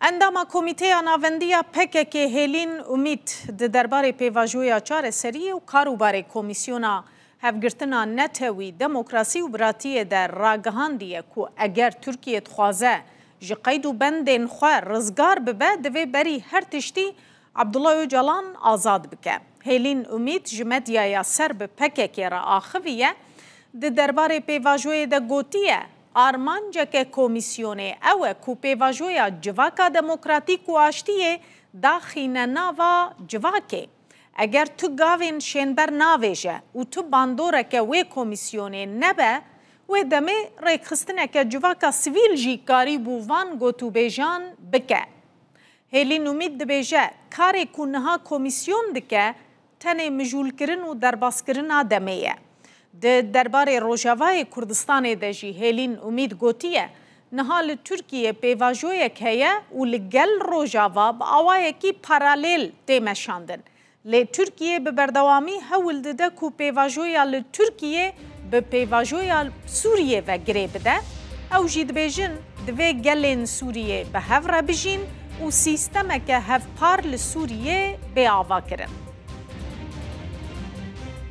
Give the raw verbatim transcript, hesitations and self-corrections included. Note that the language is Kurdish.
Endama Komîteya Navendî ya P K K Hêlîn Umît di derbarê pêvajoya çareseriyê û karûbarê Komîsyona Hevgirtina Netewî, Demokrasî û Biratiyê de ragihandiye ku eger Tirkiye dixwaze ji qeyd û bendên xwe rizgar bibe, divê berî her tiştî Abdullah Ocalan azad bike. Hêlîn Umît ji medyaya ser bi P K K re axiviye, di derbarê pêvajoyê de gotiye, armanceke komîsyonê ew e ku pêvajoya civaka demokratîk û aştiyê daxîne nava civakê. Eger tu gavên şênber navêje û tu bandoreke wê komîsyonê nebe, wê demê rêkxistineke civaka sivîl jî karîbû van gotûbêjan bike. Hêlîn Umît dibêje, karê ku niha komîsyon dike, tenê mijûlkirin û derbaskirina demê ye. Di derbarê Rojavayê Kurdistanê de jî Hêlîn Umît gotiye, niha li Tirkiyê pêvajoyek heye û li gel Rojava bi awayekî paralêl tê meşandin. Lê Tirkiye bi berdewamî hewl dide ku pêvajoya li Tirkiye bi pêvajoya Sûriye ve girê bide. Ew jî dibêjin, divê gelên Sûriye bi hev re bijîn û sîstemeke hevpar li Sûriye bê avakirin.